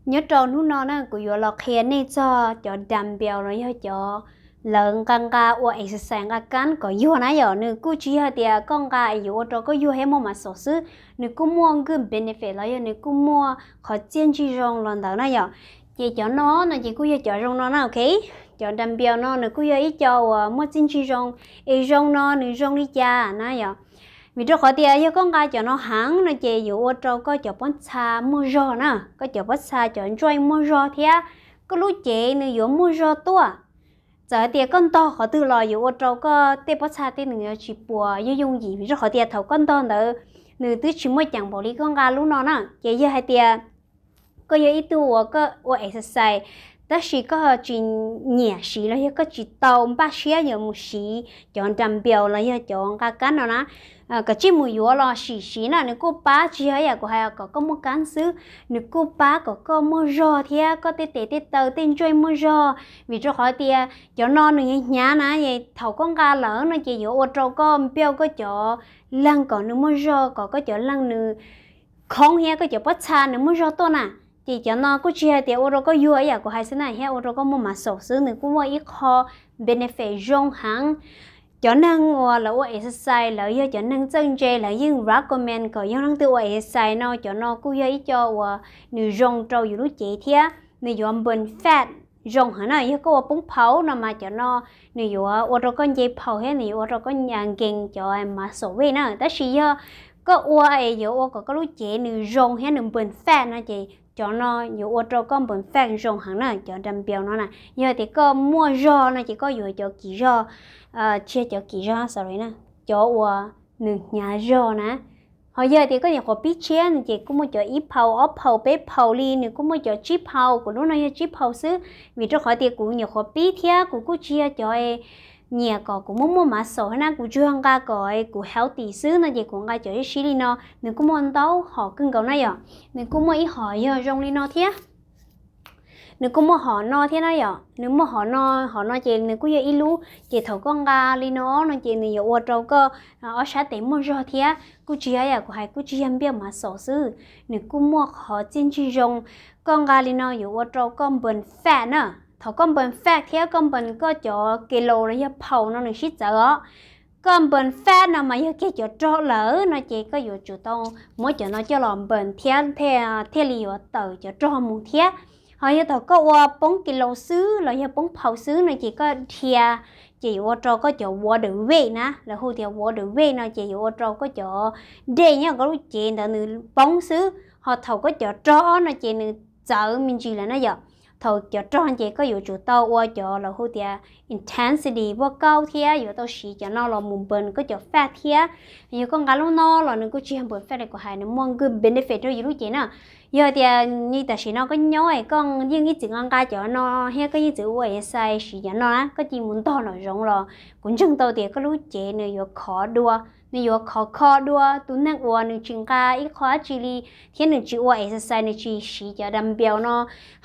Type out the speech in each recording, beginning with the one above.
Nyob rau hnub no na kuv yuav los qhia nej txog cov dumbbell los yog cov lawv nqa nqa ua exercise nqa kab kom yuag na yom. Nws kuj tsis yog tias koj nqa yuav ua rau koj yuag thiab muaj muscle xwb, nws kuj muaj good benefit los yog nws kuj muaj qhov txiaj ntsig zoo los ntawd na yom. Ces cov no no ces kuj yog cov zoo no na, ok. Cov dumbbell no nws kuj yog ib co uas muaj txiaj ntsig zoo. Es zoo no nws zoo li cas na yom? Vim rau qhov tias yog koj nqa cov no heev no ces yuav ua rau koj cov pob txha muaj zog na, koj cov pob txha cov joint muaj zog thiab koj lub cev nws yuav muaj zog tuaj. Txawm hais tias koj ntog qhov twg los yuav ua rau koj tej pob txha tej nws yuav tsis puas yooj yooj yim, vim rau qhov tias thaum koj ntog ntawd nws twb tsis muaj ceem npaum li koj nqa lub no na. Ces yog hais tias koj yog ib tug uas koj ua exercise tab sis koj tsis nyiam siv los yog koj tsis tau npaj siab yuav mus siv cov dumbbell los yog cov nqa kab no na, kav tsij mus yuav los sim siv na, nws kuj pab, tsis yog ib yam kuv hais kom koj muaj kab xwb, nws kuj pab kom koj muaj zog thiab koj tej tes tej taw tej joint muaj zog. Vim rau qhov tias cov no nws hnyav hnyav na, thaum koj nqa lawm no ces yuav ua rau koj build koj cov leeg kom nws muaj zog, kom koj cov leeg nws khoob thiab koj cov pob txha nws muaj zog tuaj na. Ces cov no kuj tsis hais tias ua rau koj yuag ib yam kuv hais xwb na, thiab ua rau koj muaj muscle xwb, nws kuj muaj ib qho benefit zoo heev. Cov neeg uas lawv ua exercise, lawv yog cov neeg txawj ntse, lawv yeej recommend kom yog leej twg ua exercise no, cov no kuj yog ib co uas nws zoo rau yus lub cev thiab nws yuav burn fat zoo heev na. Yog koj ua poob phaus no mas cov no nws yuav ua rau koj nce phaus thiab nws yuav ua rau koj gain cov muscle weight na. Tab sis yog koj ua es yuav ua kom koj lub cev nws zoo thiab nws burn fat no ces cov no yuav ua rau koj burn fat zoo heev na, cov dumbbell no na. Yog tias koj muaj zog no ces koj yuav cov kim zog, tsis yog cov kim zog, sorry na, cov uas nws hnyav zog na. Ho yog tias koj nyuam qhuav pib tshiab no ces kuj muaj cov ib phaus ob phaus peb phaus li, nws kuj muaj cov tsib phaus, kuv lub no yog tsib phaus xwb. Vim rau qhov tias kuv nyuam qhuav pib thiab kuv kuj tsis yog cov nyiam kom kuv muaj muaj muscle na, kuv tsuas yog nqa kom kuv healthy xwb no ces kuv nqa cov sib sib li no. Nws kuj muaj ntau hom kawg nkaus na yom. Nws kuj muaj ib hom yog zoo li no thiab. Nws kuj muaj hom no thiab na yom. Nws muaj hom no, hom no ces nws kuj yog ib lub, ces thaum koj nqa li no no ces nws yuav ua rau koj ob sab tes muaj zog thiab. Kuj tsis yog yam kuv hais, kuj tsis yog build muscle xwb, nws kuj muaj qhov txiaj ntsig zoo. Koj nqa li no yuav ua rau koj burn fat na. Thaum koj burn fat thiab koj burn koj cov calo los yog phaus no nws sib txawv os. Koj burn fat no mas yog kiag cov rog lawm no ces koj yuav tsum tau muab cov no coj los burn thiab thiaj li yuav tawm cov rog mus thiab. Ho yog thaum koj ua poob calo xwb los yog poob phaus xwb no ces koj dhia, ces yuav ua rau koj cov water weight na, lawv hu tias water weight no ces yuav ua rau koj cov dej nyob koj lub cev ntawd nws poob xwb. Ho thaum koj cov rog no ces nws txawv me ntsis lawm na yom. Thaum cov rog ces koj yuav tsum tau ua cov lawv hu tias intensity workout thiab yuav tau siv cov no los mus burn koj cov fat thiab. Yog koj nqa lub no los nws kuj tsis yog burn fat li kuv hais, nws muaj good benefit rau yus lub cev na. Yog tias li tam sim no koj nyob es koj yeej ib txwm nqa nqa cov no thiab koj yeej txwm ua exercise siv cov no na, koj cia li mus ntog nraum zoov los kuv ntseeg tau tias koj lub cev nws yuav khov dua, nws yuav khov kho dua. Tus neeg uas nws tsis nqa ib qho dab tsi li thiab nws tsis ua exercise, nws tsis siv cov dumbbell no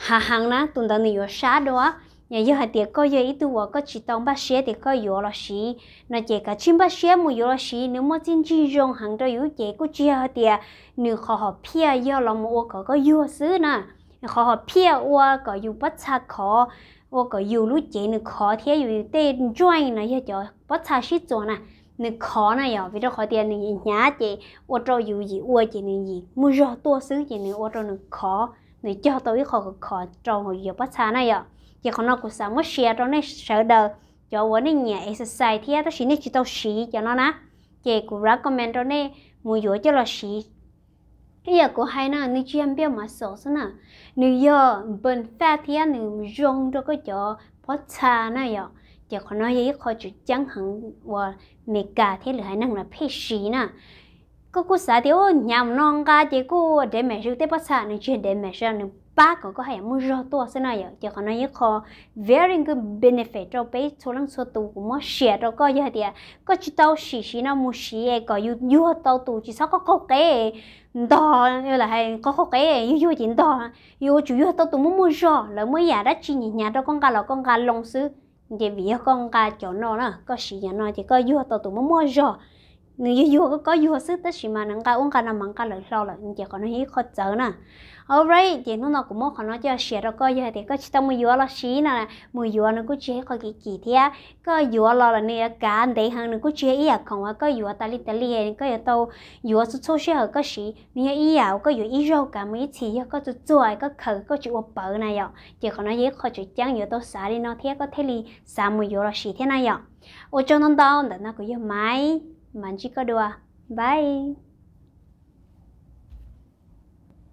hav heev na, tus ntawd nws yuav sab dua. Yog hais tias koj yog ib tug uas koj tsis tau npaj siab tias koj yuav los siv no ces kav tsij npaj siab mus yuav los siv, nws muaj txiaj ntsig zoo heev rau yus lub cev. Kuj tsis yog hais tias nws qhov hom phiaj yog los mus ua kom koj yuag xwb na, nws qhov hom phiaj ua kom yus pob txha khov, ua kom yus lub cev nws khov thiab yus tej joint no yog cov pob txha sib txuas na, nws khov na yom. Vim rau qhov tias nws hnyav ces ua rau yus yim ua ces nws yim muaj zog tuaj xwb ces nws ua rau nws khov, nws cog tau ib qho khov khov rau hauv yus pob txha na yom. Ces qhov no kuv xav muab share rau nej sawv daws, cov uas nej nyiam exercise thiab tab sis nej tsis tau siv cov no na, ces kuv recommend rau nej mus yuav coj los siv. Ib yam kuv hais na, nws tsis yog build muscle xwb na, nws yog burn fat thiab nws zoo rau koj cov pob txha na yom. Ces qhov no yog ib qho tseem ceeb heev uas Meskas thiab lwm haiv neeg lawv pheej siv na. Koj kuj xav tias hnyav mus no nqa ces kuj damage tej pob txha, nws tsis yog damage, nws pab kom koj haj yam muaj zog tuaj xwb na yom. Ces qhov no yog ib qho very good benefit rau peb txhua leej txhua tus, kuv muab share rau koj. Yog hais tias koj tsis tau sim siv no mus siv es kom yus yuag tau tus, tsis txhob qaug qaug qe ntog, lawv hais qaug qaug qe yuag yuag ces ntog, yuav tsum yuag tau tus muaj muaj zog, lawv muaj ib yam dab tsi hnyav hnyav rau koj nqa los koj nqa loo xwb. Ces vim yog koj nqa cov no na, koj siv cov no ces koj yuag tau tus muaj muaj zog, nws yuag yuag koj yuag xwb, tab sis mas nws nqa ub nqa no mas nqa lawm hlo lawm, ces qhov no yog ib qho txawv na. Alright, ces hnub no kuv muab qhov no coj siv rau koj, yog hais tias koj tsis tau mus yuav los sis na, mus yuav nws kuj tsis yog ib qho kim kim thiab, koj yuav los los nws yuav kav ntev heev, nws kuj tsis yog ib yam khoom uas koj yuav tas li tas li, koj yuav tau yuav txhua txhua sij hawm koj siv, nws yog ib yam uas koj yuav ib zaug kav mus ib txhis, yog koj txuag txuag koj khaws koj tsis ua pawv na yom, ces qhov no yog ib qho tseem ceeb yuav tau xav li no thiab koj thiaj li xav mus yuav los siv thiab na yom. Ua tsaug ntau ntau, ntawm no kuv yog Maiv, mam ntsib koj dua, bye.